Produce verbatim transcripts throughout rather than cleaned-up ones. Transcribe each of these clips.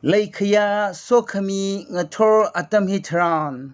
Leikhaya sokhami ngathor atam hitharan,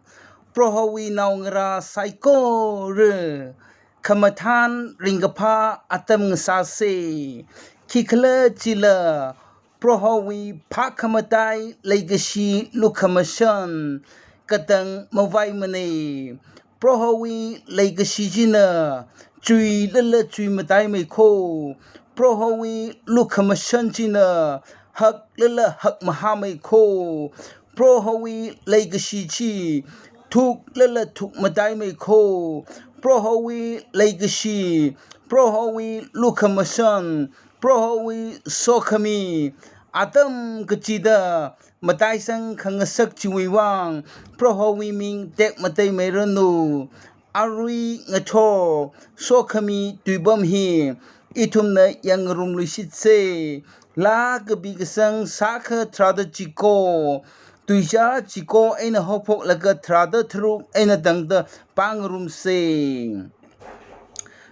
Prohowui naongarā saikora khamathān ringkaphā atam ngasāsa. Khikhalajila Prohowui phākhamatai leikashi lukhamashan katang mavaimana. Prohowui leikashi china chuilala chuimataimeikho. Prohowui lukhamashan china haklala hakmahāmeikho. Prohowui leikashi chi thuklala thukmataimeikho. Prohowui leikashi, Prohowui lukhamashan, Prohowui sokhami atam kachida mataisang khangasak chiwui vang Prohowui ming tekmateimeiranu. Arui ngathor sokhami tuipam hi ithumna yangngarumluishitsa. Laa kapi kasang sākha tharāda chiko, tuizā chiko eina haophoklaga tharāda tharuk eina tangda pāngarumsa.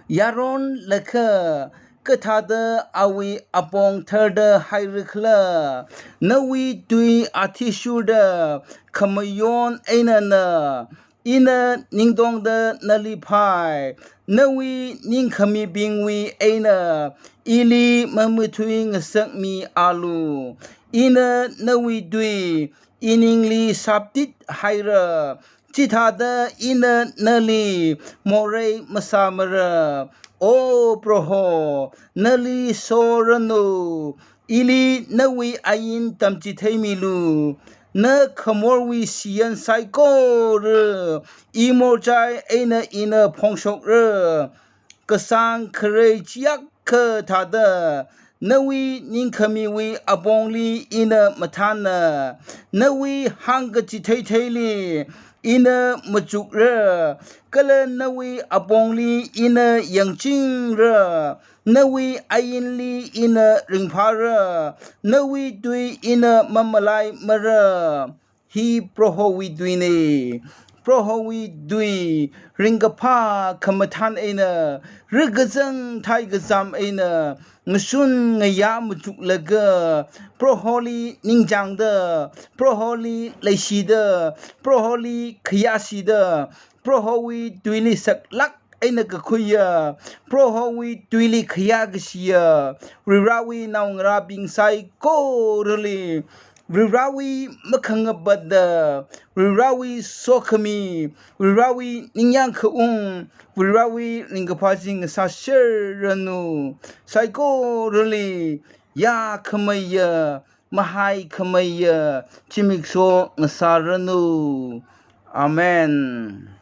Yaronlakha kathāda awui apong tharda hairakhala? Nawui tui athishurda khamayon eina na, ina ningtongda nali phai. Nawui ningkhamibingwui eina ili mamathui ngasakmialu. Ina nawui tui iningli saptit haira. Chithāda ina nali morei masāmara. O Proho, nali soranu. Ili nawui ain tamchitheimilu. Na khamorwui siyan saikora imorchai eina ina phongshokra. Kasāng kharei chiyākha thāda nawui ningkhamiwui apongli ina mathāna. Nawui hāngkachitheithei li ina machukra, kala nawui apongli ina yangchingra. Nawui ainli ina ringphāra, nawui tui ina mamalaimara. Hi Prohowui tuina. Prohowui tui ringkaphā khamathān eina, rakazang theikazam eina, ngashun ngayā machuklaga, Proholi ningchāngda, Proholi leishida, Proholi khayāshida, Prohowui tuili saklāk eina kakhuiya, Prohowui tuili khayākashiya, Varivarāwui naongarābing saikorali, Varivarāwui makhangapatda, Varivarāwui sokhami, Varivarāwui ningyāng khaung, Varivarāwui ringkaphā chi ngasāserranu. Saikorali yākhameiya, mahaikhameiya zimiksho ngasāranu. Amen.